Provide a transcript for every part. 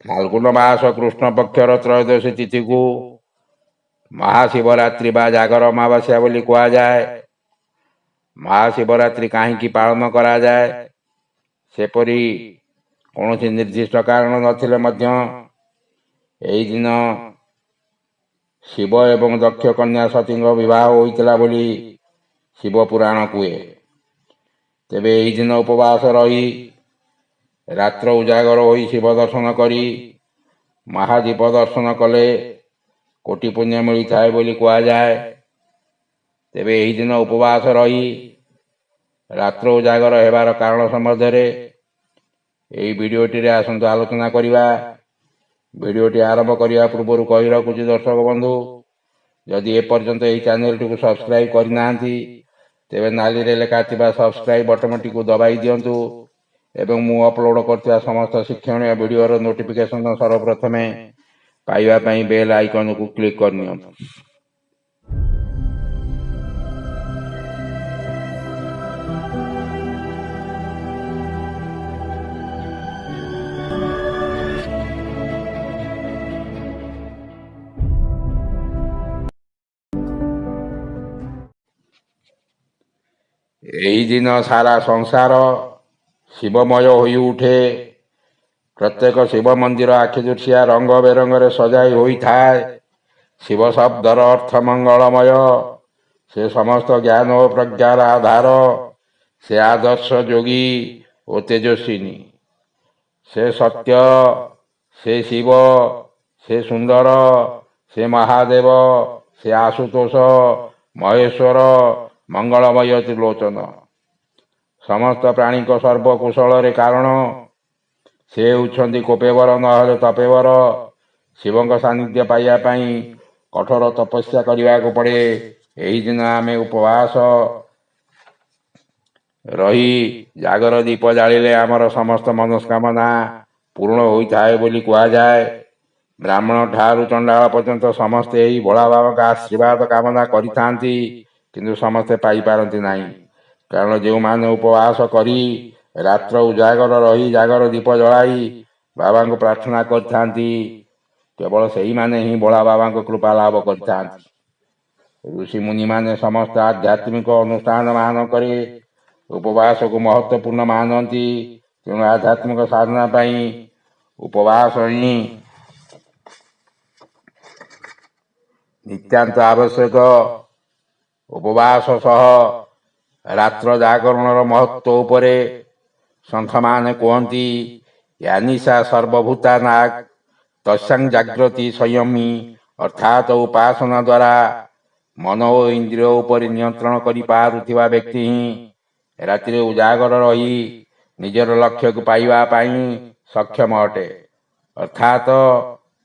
ଫାଲ୍ଗୁନ ମାସ କୃଷ୍ଣ ପକ୍ଷର ତ୍ରୟୋଦଶୀ ତିଥିକୁ ମହାଶିବରାତ୍ରି ବା ଜାଗର ଅମାବାସ୍ୟା ବୋଲି କୁହାଯାଏ। ମହାଶିବରାତ୍ରି କାହିଁକି ପାଳନ କରାଯାଏ, ସେପରି କୌଣସି ନିର୍ଦ୍ଦିଷ୍ଟ କାରଣ ନଥିଲେ ମଧ୍ୟ ଏହି ଦିନ ଶିବ ଏବଂ ଦକ୍ଷ କନ୍ୟା ସତୀଙ୍କ ବିବାହ ହୋଇଥିଲା ବୋଲି ଶିବ ପୁରାଣ କୁହେ। ତେବେ ଏହି ଦିନ ଉପବାସ ରହି ରାତ୍ର ଉଜାଗର ହୋଇ ଶିବ ଦର୍ଶନ କରି ମହାଦୀପ ଦର୍ଶନ କଲେ କୋଟି ପୁଣ୍ୟ ମିଳିଥାଏ ବୋଲି କୁହାଯାଏ। ତେବେ ଏହି ଦିନ ଉପବାସ ରହି ରାତ୍ର ଉଜାଗର ହେବାର କାରଣ ସମ୍ବନ୍ଧରେ ଏହି ଭିଡ଼ିଓଟିରେ ଆସନ୍ତୁ ଆଲୋଚନା କରିବା। ଭିଡ଼ିଓଟି ଆରମ୍ଭ କରିବା ପୂର୍ବରୁ କହି ରଖୁଛି ଦର୍ଶକ ବନ୍ଧୁ, ଯଦି ଏପର୍ଯ୍ୟନ୍ତ ଏହି ଚ୍ୟାନେଲଟିକୁ ସବସ୍କ୍ରାଇବ୍ କରିନାହାନ୍ତି ତେବେ ନାଲିରେ ଲେଖା ଥିବା ସବସ୍କ୍ରାଇବ୍ ବଟନଟିକୁ ଦବାଇ ଦିଅନ୍ତୁ ଏବଂ ମୁଁ ଅପଲୋଡ଼ କରୁଥିବା ସମସ୍ତ ଶିକ୍ଷଣୀୟ ଭିଡ଼ିଓର ନୋଟିଫିକେସନ୍ ସର୍ବପ୍ରଥମେ ପାଇବା ପାଇଁ ବେଲ୍ ଆଇକନ୍କୁ କ୍ଲିକ୍ କରିନିଅନ୍ତୁ। ଏହି ଦିନ ସାରା ସଂସାର ଶିବମୟ ହୋଇଉଠେ। ପ୍ରତ୍ୟେକ ଶିବ ମନ୍ଦିର ଆଖିଦୃଶିଆ ରଙ୍ଗ ବେରଙ୍ଗରେ ସଜାଇ ହୋଇଥାଏ। ଶିବ ଶବ୍ଦର ଅର୍ଥ ମଙ୍ଗଳମୟ। ସେ ସମସ୍ତ ଜ୍ଞାନ ଓ ପ୍ରଜ୍ଞାର ଆଧାର। ସେ ଆଦର୍ଶ ଯୋଗୀ ଓ ତେଜସ୍ୱିନୀ। ସେ ସତ୍ୟ, ସେ ଶିବ, ସେ ସୁନ୍ଦର, ସେ ମହାଦେବ, ସେ ଆଶୁତୋଷ, ମହେଶ୍ୱର, ମଙ୍ଗଳମୟ ତ୍ରିଲୋଚନ। ସମସ୍ତ ପ୍ରାଣୀଙ୍କ ସର୍ବକୁଶଳରେ କାରଣ ସେ ହେଉଛନ୍ତି କୋପେବର ନହେଲେ ତପେବର। ଶିବଙ୍କ ସାନ୍ନିଧ୍ୟ ପାଇବା ପାଇଁ କଠୋର ତପସ୍ୟା କରିବାକୁ ପଡ଼େ। ଏହି ଦିନ ଆମେ ଉପବାସ ରହି ଜାଗର ଦୀପ ଜାଳିଲେ ଆମର ସମସ୍ତ ମନସ୍କାମନା ପୂରଣ ହୋଇଥାଏ ବୋଲି କୁହାଯାଏ। ବ୍ରାହ୍ମଣ ଠାରୁ ଚଣ୍ଡାଳ ପର୍ଯ୍ୟନ୍ତ ସମସ୍ତେ ଏହି ଭୋଳା ବାବାଙ୍କ ଆଶୀର୍ବାଦ କାମନା କରିଥାନ୍ତି, କିନ୍ତୁ ସମସ୍ତେ ପାଇପାରନ୍ତି ନାହିଁ। କାରଣ ଯେଉଁମାନେ ଉପବାସ କରି ରାତ୍ର ଉଜାଗର ରହି ଜାଗର ଦୀପ ଜଳାଇ ବାବାଙ୍କୁ ପ୍ରାର୍ଥନା କରିଥାନ୍ତି, କେବଳ ସେଇମାନେ ହିଁ ଭୋଳା ବାବାଙ୍କ କୃପା ଲାଭ କରିଥାନ୍ତି। ଋଷିମୁନିମାନେ ସମସ୍ତ ଆଧ୍ୟାତ୍ମିକ ଅନୁଷ୍ଠାନ ମାନଙ୍କରେ ଉପବାସକୁ ମହତ୍ତ୍ୱପୂର୍ଣ୍ଣ ମାନନ୍ତି। ତେଣୁ ଆଧ୍ୟାତ୍ମିକ ସାଧନା ପାଇଁ ଉପବାସ ହିଁ ନିତ୍ୟାନ୍ତ ଆବଶ୍ୟକ। ଉପବାସ ସହ ରାତ୍ର ଜାଗରଣର ମହତ୍ତ୍ୱ ଉପରେ ସନ୍ଥମାନେ କୁହନ୍ତି, ୟାନିଶା ସର୍ବଭୂତାନାଂ ତସ୍ୟାଂ ଜାଗ୍ରତି ସଂୟମୀ। ଅର୍ଥାତ ଉପାସନା ଦ୍ୱାରା ମନ ଓ ଇନ୍ଦ୍ରିୟ ଉପରେ ନିୟନ୍ତ୍ରଣ କରିପାରୁଥିବା ବ୍ୟକ୍ତି ହିଁ ରାତିରେ ଉଜାଗର ରହି ନିଜର ଲକ୍ଷ୍ୟକୁ ପାଇବା ପାଇଁ ସକ୍ଷମ ଅଟେ। ଅର୍ଥାତ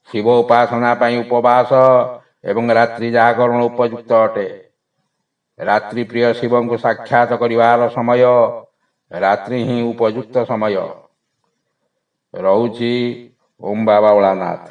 ଶିବ ଉପାସନା ପାଇଁ ଉପବାସ ଏବଂ ରାତ୍ରି ଜାଗରଣ ଉପଯୁକ୍ତ ଅଟେ। ରାତ୍ରି ପ୍ରିୟ ଶିବଙ୍କୁ ସାକ୍ଷାତ କରିବାର ସମୟ ରାତ୍ରି ହିଁ ଉପଯୁକ୍ତ ସମୟ ରହୁଛି। ଓମ୍ ବାବା ଭୋଳାନାଥ।